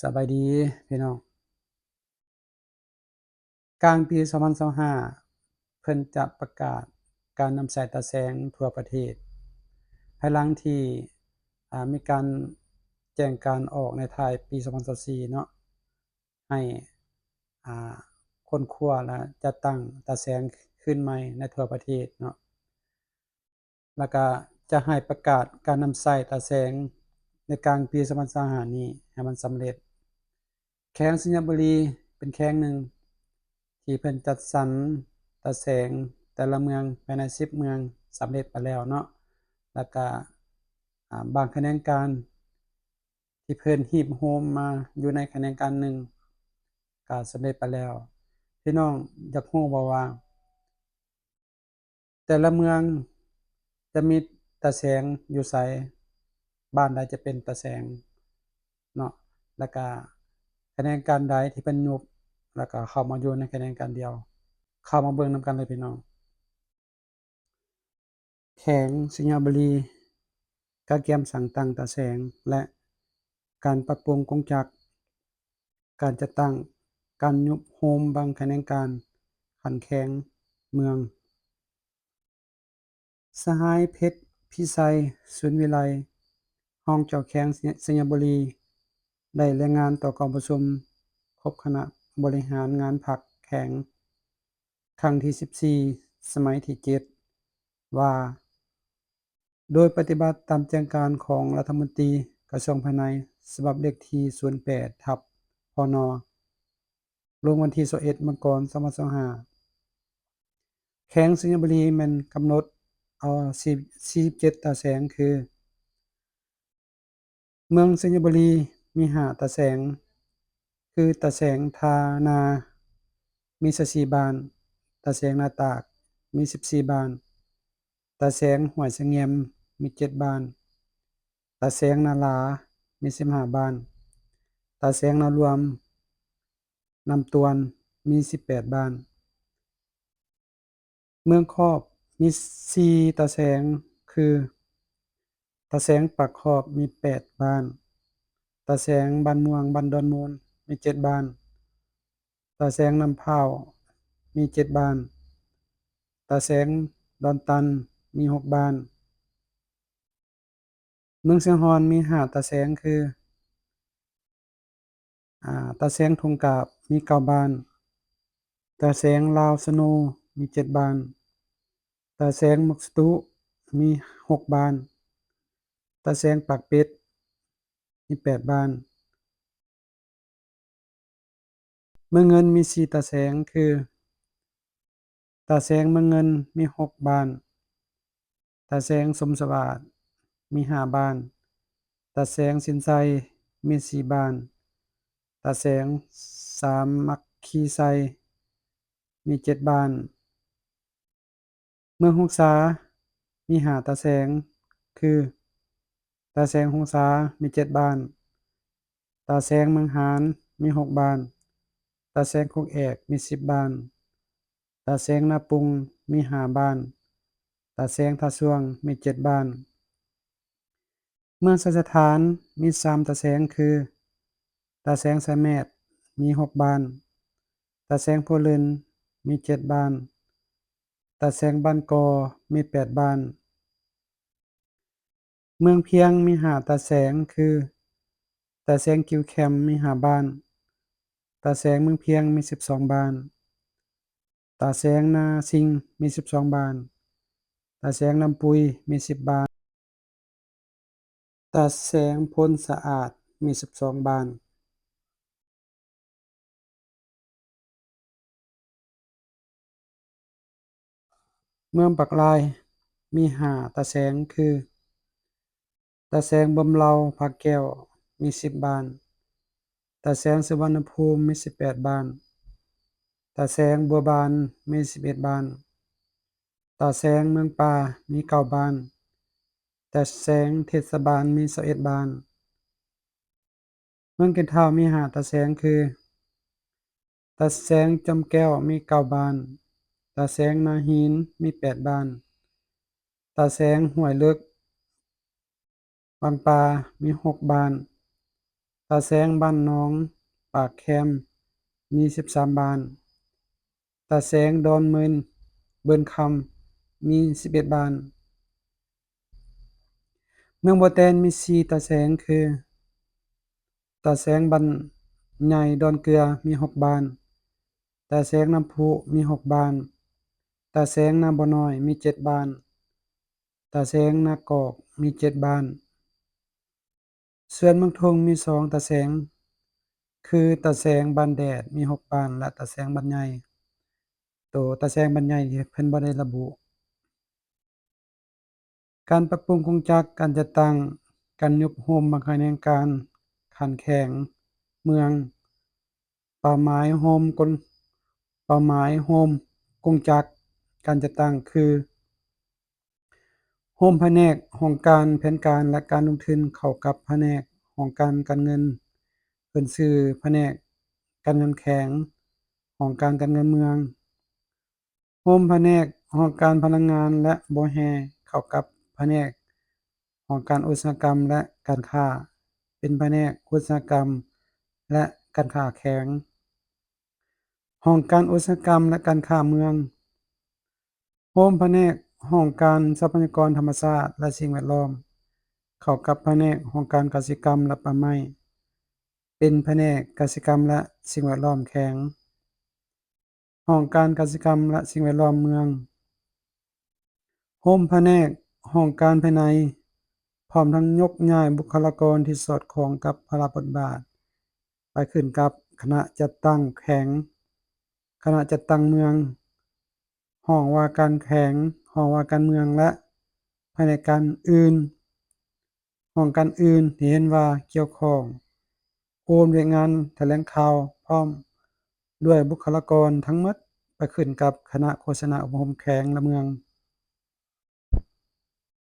ສະບາຍດີພີ່ນ້ອງ. ກາງປີສອງພັນຊາວຫ້າ ເພິ່ນຈະປະກາດການນຳໃຊ້ຕາແສງທົ່ວປະເທດ ພາຍຫຼັງທີ່ ອາ ມີການແຈ້ງການອອກໃນທ້າຍປີສອງພັນຊາວສີ່ເນາະ ໃຫ້ ອາ ຄົ້ນຄວ້າ ແລະ ຈັດຕັ້ງຕາແສງຄືນໃໝ່ໃນທົ່ວປະເທດເນາະ. ແລ້ວກະຈະໃຫ້ປະກາດການນຳໃຊ້ຕາແສງໃນກາງປີສອງພັນຊາວຫ້ານີ້ໃຫ້ມັນສຳເລັດ. ແຂວງໄຊຍະບູລີເປັນແຂວງໜຶ່ງທີ່ເພິ່ນຈັດສັນຕາແສງແຕ່ລະເມືອງພາຍໃນສິບເມືອງສຳເລັດໄປແລ້ວເນາະ. ແລ້ວກະ ອາ ບາງຂະແໜງການ ທີ່ເພິ່ນຮີບໂຮມມາຢູ່ໃນຂະແໜງການໜຶ່ງ ກະສຳເລັດໄປແລ້ວ. ພີ່ນ້ອງຢາກຮູ້ບໍ່ວ່າ ແຕ່ລະເມືອງຈະມີຕາແສງຢູ່ໃສ? ບ້ານໃດຈະເປັນຕາແສງເນາະ? ແລ້ວກະຂະແໜງການໃດທີ່ເພິ່ນຍຸບ ແລ້ວກະເຂົ້າມາຢູ່ໃນຂະແໜງການດຽວ? ເຂົ້າມາເບິ່ງນຳກັນເລີຍພີ່ນ້ອງ. ແຂວງໄຊຍະບູລີ ກະກຽມສ້າງຕັ້ງຕາແສງ ແລະ ການປັບປຸງກົງຈັກ, ການຈັດຕັ້ງ, ການຍຸບໂຮມບາງຂະແໜງການຂັ້ນແຂວງເມືອງ. ສະຫາຍ ເພັດ ພິໄຊ ສູນວິໄລ ຮອງເຈົ້າແຂວງໄຊຍະບູລີ ໄດ້ລາຍງານຕໍ່ກອງປະຊຸມຄົບຄະນະບໍລິຫານງານພັກແຂວງ ຄັ້ງທີສິບສີ່ ສະໄໝທີເຈັດ ວ່າ ໂດຍປະຕິບັດຕາມແຈ້ງການຂອງລັດຖະມົນຕີກະຊວງພາຍໃນ ສະບັບເລກທີສູນແປດ ທັບ ພນ ລົງວັນທີຊາວເອັດ ມັງກອນ ສອງພັນຊາວຫ້າ ແຂວງໄຊຍະບູລີແມ່ນກຳນົດເອົາ ສີ່ສິບເຈັດ ຕາແສງ ຄື ເມືອງໄຊຍະບູລີມີຫ້າຕາແສງ ຄື ຕາແສງທ່ານາ ມີຊາວສີ່ບ້ານ, ຕາແສງນາຕາກ ມີສິບສີ່ບ້ານ, ຕາແສງຫ້ວຍສະງຽມ ມີເຈັດບ້ານ, ຕາແສງນາຫຼາ ມີສິບຫ້າບ້ານ, ຕາແສງນາລວມ ນ້ຳຕວນ ມີສິບແປດບ້ານ. ເມືອງຄອບມີສີ່ຕາແສງ ຄື ຕາແສງປາກຄອບ ມີແປດບ້ານ, ຕາແສງບ້ານມ່ວງ ບ້ານດອນມູນ ມີເຈັດບ້ານ, ຕາແສງນ້ຳພ້າວ ມີເຈັດບ້ານ, ຕາແສງດອນຕັນ ມີຫົກບ້ານ. ເມືອງຊຽງຮ່ອນມີຫ້າຕາແສງ ຄື ອາ ຕາແສງທົ່ງກາບ ມີເກົ້າບ້ານ, ຕາແສງລາວສະໂນ ມີເຈັດບ້ານ, ຕາແສງໝົກສະຕຸ ມີຫົກບ້ານ, ຕາແສງປາກເປັດ ມີແປດບ້ານ. ເມືອງເງິນມີສີ່ຕາແສງ ຄື ຕາແສງເມືອງເງິນ ມີຫົກບ້ານ, ຕາແສງສົມສະຫວາດ ມີຫ້າບ້ານ, ຕາແສງສິນໄຊ ມີສີ່ບ້ານ, ຕາແສງສາມັກຄີໄຊ ມີເຈັດບ້ານ. ເມືອງຫົງສາມີຫ້າຕາແສງ ຄື ຕາແສງຫົງສາ ມີເຈັດບ້ານ, ຕາແສງເມືອງຫານ ມີຫົກບ້ານ, ຕາແສງຄົກແອກ ມີສິບບ້ານ, ຕາແສງນາປຸງ ມີຫ້າບ້ານ, ຕາແສງທ່າຊ່ວງ ມີເຈັດບ້ານ. ເມືອງໄຊສະຖານມີສາມຕາແສງ ຄື ຕາແສງສາແມດ ມີຫົກບ້ານ, ຕາແສງໂພລຶນ ມີເຈັດບ້ານ, ຕາແສງບ້ານກໍ ມີແປດບ້ານ. ເມືອງພຽງມີຫ້າຕາແສງ ຄື ຕາແສງກິວແຄມ ມີຫ້າບ້ານ, ຕາແສງເມືອງພຽງ ມີສິບສອງບ້ານ, ຕາແສງນາຊິງ ມີສິບສອງບ້ານ, ຕາແສງນ້ຳປຸຍ ມີສິບບ້ານ, ຕາແສງໂພນສະອາດ ມີສິບສອງບ້ານ. ເມືອງປາກລາຍມີຫ້າຕາແສງ ຄື ຕາແສງບຳເລົາ ພະແກ້ວ ມີສິບບ້ານ, ຕາແສງສຸວັນນະພູມ ມີສິບແປດບ້ານ, ຕາແສງບົວບານ ມີສິບເອັດບ້ານ, ຕາແສງເມືອງປ່າ ມີເກົ້າບ້ານ, ຕາແສງເທດສະບານ ມີຊາວເອັດບ້ານ. ເມືອງແກ່ນທ້າວມີຫ້າຕາແສງ ຄື ຕາແສງຈອມແກ້ວ ມີເກົ້າບ້ານ, ຕາແສງນາຫີນ ມີແປດບ້ານ, ຕາແສງຫ້ວຍເລິກ ວັງປາ ມີຫົກບ້ານ, ຕາແສງບ້ານໜອງປາກແຄມ ມີສິບສາມບ້ານ. ຕາແສງດອນເມີນ ເບີນຄຳ ມີສິບເອັດບ້ານ. ເມືອງບໍ່ແຕນມີສີ່ຕາແສງຄື ຕາແສງບ້ານໃຫຍ່ດອນເກືອ ມີຫົກບ້ານ, ຕາແສງນ້ຳພຸ ມີຫົກບ້ານ, ຕາແສງນາບໍ່ນ້ອຍ ມີເຈັດບ້ານ, ຕາແສງນາກອກ ມີເຈັດບ້ານ. ສ່ວນເມືອງທຸ່ງມີສອງຕາແສງ ຄືຕາແສງບ້ານແດດ ມີຫົກບ້ານ ແລະ ຕາແສງບ້ານໃຫຍ່. ໂຕຕາແສງບ້ານໃຫຍ່ນີ້ເພິ່ນບໍ່ໄດ້ລະບຸ. ການປັບປຸງກົງຈັກ, ການຈັດຕັ້ງ, ການຍຸບໂຮມບັກຂະແໜງການຂັ້ນແຂວງ, ເມືອງ. ເປົ້າໝາຍໂຮມກົງ, ເປົ້າໝາຍໂຮມກົງຈັກການຈັດຕັ້ງຄື ໂຮມພະແນກຫ້ອງການແຜນການ ແລະ ການລົງທຶນ ເຂົ້າກັບພະແນກຫ້ອງການການເງິນ, ເອີ້ນຊື່ພະແນກການເງິນແຂວງ, ຫ້ອງການການເງິນເມືອງ. ໂຮມພະແນກຫ້ອງການພະລັງງານ ແລະ ບໍ່ແຮ່ ເຂົ້າກັບພະແນກຫ້ອງການອຸດສາຫະກຳ ແລະ ການຄ້າ, ເປັນພະແນກອຸດສາຫະກຳ ແລະ ການຄ້າແຂວງ. ຫ້ອງການອຸດສາຫະກຳ ແລະ ການຄ້າເມືອງ. ໂຮມພະແນກຫ້ອງການຊັບພະຍາກອນທຳມະຊາດ ແລະ ສິ່ງແວດລ້ອມ ເຂົ້າກັບພະແນກຫ້ອງການກະສິກຳ ແລະ ປ່າໄມ້, ເປັນພະແນກກະສິກຳ ແລະ ສິ່ງແວດລ້ອມແຂວງ. ຫ້ອງການກະສິກຳ ແລະ ສິ່ງແວດລ້ອມເມືອງ. ໂຮມພະແນກຫ້ອງການພາຍໃນ ພ້ອມທັງຍົກຍ້າຍບຸກຄະລາກອນທີ່ສອດຄ່ອງກັບພາລະບົດບາດ ໄປຂຶ້ນກັບຄະນະຈັດຕັ້ງແຂວງ, ຄະນະຈັດຕັ້ງເມືອງ, ຫ້ອງວ່າການແຂວງ, ຫ້ອງວ່າການເມືອງ ແລະ ພະແນກການອື່ນ. ຫ້ອງການອື່ນທີ່ເຫັນວ່າກ່ຽວຂ້ອງ ໂອນວຽກງານຖະແຫຼງຂ່າວ ພ້ອມດ້ວຍບຸກຄະລາກອນທັງໝົດ ໄປຂຶ້ນກັບຄະນະໂຄສະນາອົບຮົມແຂວງ ແລະ ເມືອງ.